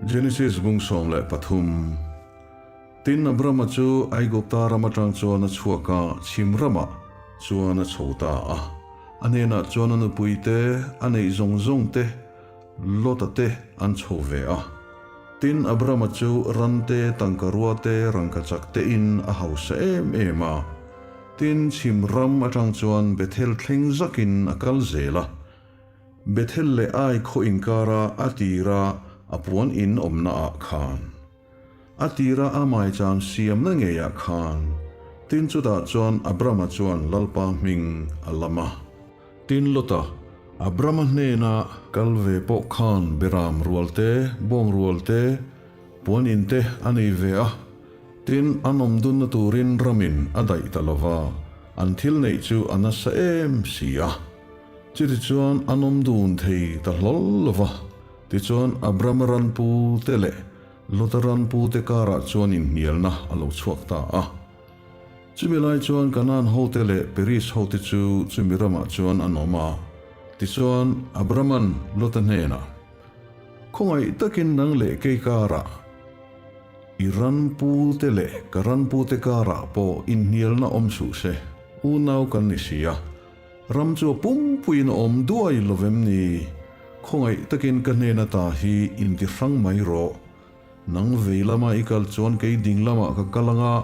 Genesis bung 13 Tin, Abrama chu Aigupta ram atang chuan a chhuak a, chhim ramah chuan a chho ta a. A hnenah chuan a nupui te, a neih zawng zawng te, Lota te an chho ve a. Tin, Abrama chu ran te, tangkarua te, rangkachak te in a hausa em em a. Tin, chhim ram atang chuan Bethel thleng zakin a kal zel a. Bethel leh Ai khaw inkara a tira a puan in awmna ah khan. A tira a maicham siamna ngeiah khan. Tin chutah chuan Abrama chuan Lalpa hming a lam a. Tin Lota, Abrama hnena kal ve pawh khan beram rual te, bawng rual te, puan in te a nei ve a. Tin an awm dunna turin ramin a daih ta lova, an thil neih chu a nasa em si a. Chutichuan an awm dun thei ta hlawl lo va. Tichuan Abrama ranpu te leh Lota ranpu te karah chuan inhnialna a lo chhuak ta a. Chumi lai chuan Kanaan hote leh Peris hote chu chumi ramah chuan an awm a. Tichuan Abrama'n Lota hnenah, Khawngaih takin nang leh kei karah, I ranpu te leh ka ranpu te karah pawh inhnialna awm suh se, unau kan ni si a. Ram chu a pumpuiin a awm duai lo vem ni? Khawngaih takin ka hnen ata hi inti hrang mai rawh. Nang vei lama i kal chuan kei ding lamah ka kal ang a,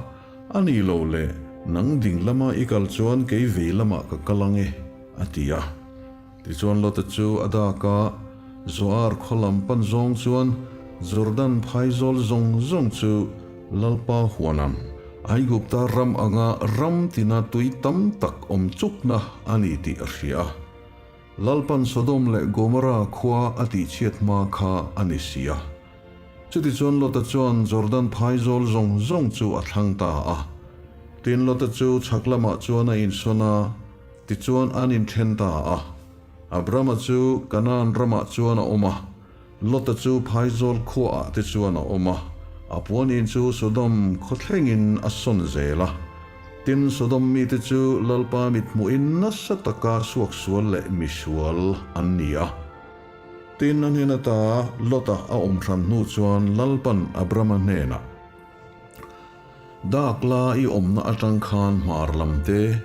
a ni lo le, nang ding lama i kal chuan kei vei lamah ka kal ang e, a ti a. Tichuan Lota chu a dak a, Zoar khaw lam pan zawng chuan Jordan phaizawl zawng zawng chu Lalpa huanam, Aigupta ram anga ram tina tui tam tak awm chukna a ni tih a hria a. Lalpan Sodom leh Gomorra khua a tihchhiat hma kha a ni si a. Chutichuan Lota chuan Jordan phaizawl zawng zawng chu a thlang ta a. Tin, Lota chu chhak lamah chuan a insawn a, tichuan an inthen ta a. Abrama chu Kanaan ramah chuan a awm a, Lota chu phaizawl khuaah te chuan a awm a, a puanin chu Sodom khaw thlengin a sawn zel a. Tin, Sodom mite chu Lalpa mithmuhin nasa taka suaksual leh misual an ni a. Tin, a hnen ata Lota a awm hran hnu chuan Lalpan Abrama hnenah, Dak la i awmna atang khan hmar lam te,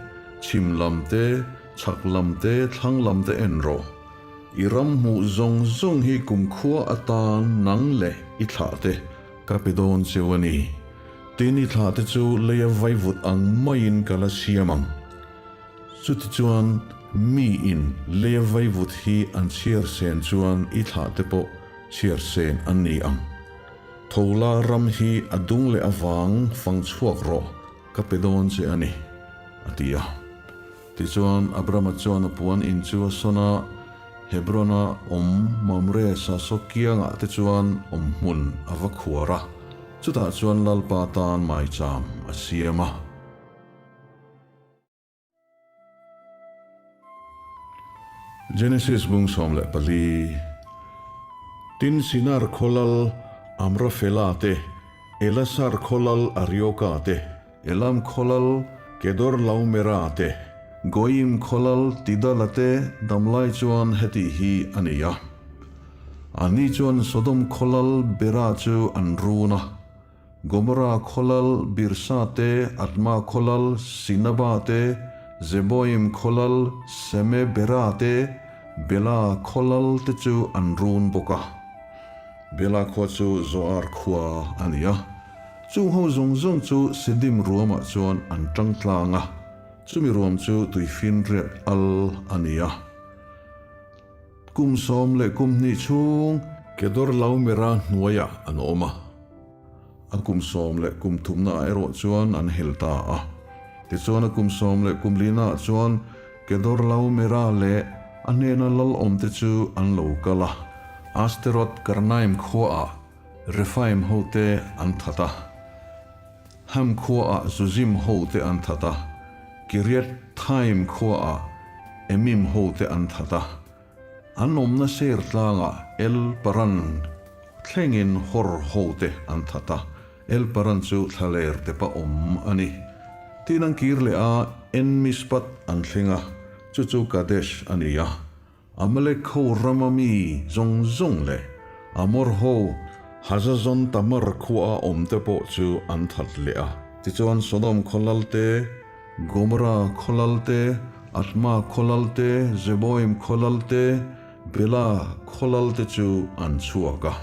chhim lam te, chhak lam te, thlang lam te en rawh. I ram hmuh zawng zawng hi kumkhua atan nang leh i thlah te ka pe dawn cheu a ni. Tin i thlah te chu leia vaivut ang maiin ka la siam ang. Chutichuan mi in leia vaivut hi an chhiar sen chuan i thlah te pawh chhiar sen an ni ang. Thola ram hi a dung leh avang fang chhuak rawh, ka pe dawn che a ni, a ti a. Tichuan, Abrama chuan a puan in chu a sawn a, Hebron-a awm Mamre sasaw kiangah te chuan awm hmun a va khuar a, chutah chuan Lalpa tan maicham a siam a. Genesis bung 14 Tin Sinar khawlal Amrafela te, Elasar khawlal Arioka te, Elam khawlal Kedorlaomera te, Goiim khawlal Tidala te damlai chuan heti hi a ni a. Anni chuan Sodom khawlal Bera chu an run a. Gomorra khawlal Birsa te, Adma khawlal Sinaba te, Zeboim khawlal Semebera te, Bela khawlal te chu an run bawk a. Bela khua chu Zoar khua a ni a. Chung ho zawng zawng chu Sidim ruamah chuan an tang tlang a, chumi ruam chu tuifinriat al a ni a. Kum 12 chhung Kedorlaomera hnuaiah an awm a, a kum 13naah erawh chuan an hel ta a. Tichuan a kum 14naah chuan Kedorlaomera leh a hnena lal awmte chu an lo kal a, Asteroth Karnaim khuaah Rephaim hote an that a, Ham khuaah Zuzim hote an that a, Kiriathaim khuaah Emim hote an that a. An awmna ser tlangah El Paran thlengin Hor hote an that a, El Paran chu thlaler tepa awm a ni. Tin an kir leh a, En Mishpat an thleng a, chu chu Kadesh a ni a. Amalek ho rama mi zawng zawng leh Amor ho, Hazazon Tamar khuaa awmte pawh chu an that leh a. Tichuan Sodom khaw lal te, Gomora khaw lal te, Adma khaw lal te, Zeboim khaw lal te, Bela khaw lal te chu an chhuak a.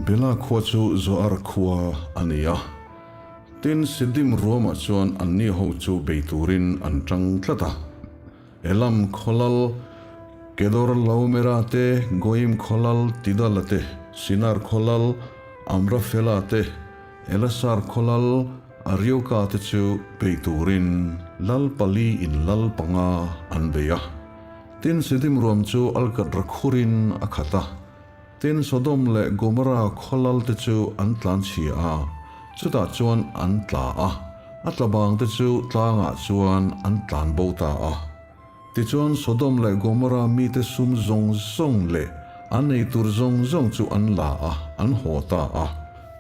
Bela khua chu Zoar khua a ni a. Tin, Siddim ruamah chuan anni ho chu bei turin an tang tlat a. Elam khaw lal Kedorlaomera te, Goim khaw lal Tidala te, Sinar khaw lal Amrafela te, Elasar khaw lal Arioka te chu bei turin lal pali in lal panga an bei a. Tin, Siddim ruam chu alkatra khurin a khat a. Tin, Sodom leh Gomorra khaw lalte chu an tlan chhia a, chutah chuan an tla a, a tla bangte chu tlangah chuan an tlan bo ta a. Tichuan, Sodom leh Gomorra mite sum zawng zawng leh an ei tur zawng zawng chu an la a, an haw ta a.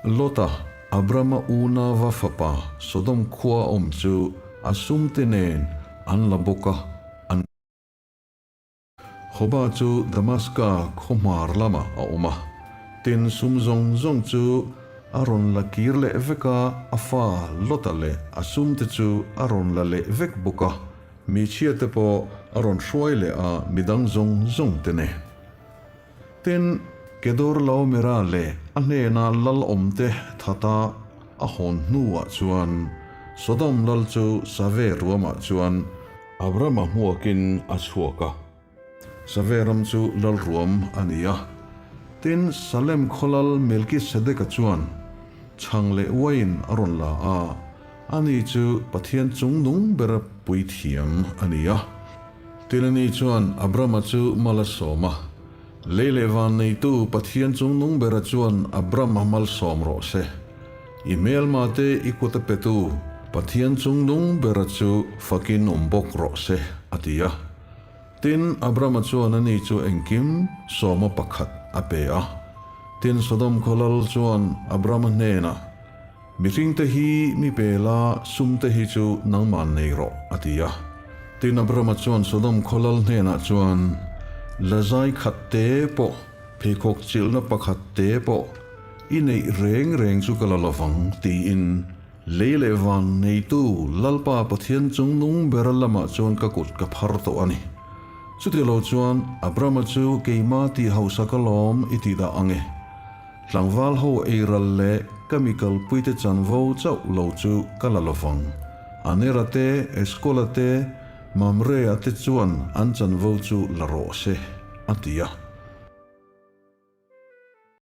Lota, Abrama unava fapa Sodom khua awm chu a sumte nen an la bawk a, an. Hoba chu Damaska khaw hmar lamah a awm a, tin sum zawng zawng chu a rawn la kir leh vek a, a fa Lota leh a sumte chu a rawn la leh vek bawk a, michhiate pawh a rawn hruai leh a midang zawng zawng te nen. Tin, Kedorlaomera leh a hnena lal awmte thata a hawn hnuah chuan Sodom lal chu Save ruamah chuan Abrama hmuakin a chhuak a. Save ram chu lal ruam a ni a. Tin, Salem khaw lal Melkisedeka chuan chhang leh uaiin a rawn la a, ani chu Pathian chungnung bera puithiam a ni a. Tin ani chuan Abrama chu mal a sawm a, Lei leh van neitu Pathian chungnung bera chuan Abrama malsawm rawh se. I hmelma te i kut a petu Pathian chungnung bera chu fakin awm bawk rawh se, a ti a. Tin, Abrama chuan ani chu engkim sawma pakhat a pe a. Tin, Sodom khaw lal chuan Abrama hnenah, Mihringte hi mi pe la, sumte hi chu nangmah nei rawh, a ti a. Tin, Abrama chuan Sodom khaw lal hnenah chuan, Lazai khat te pawh, pheikhawk chilhna pakhat te pawh i neih reng reng chu ka la lovang, tiin lei leh van neitu Lalpa Pathian chungnung bera lamah chuan ka kut ka phar tawh a ni. Chutilo chuan Abrama chu keimah tih hausa ka lawm i tih dah ang e. Tlangval ho eiral leh ka mi kalpuite chanvo chauh lo chu ka la lovang. Anera te, Eskola te, Mamrea te chuan an chanvo chu la rawh se, a ti a.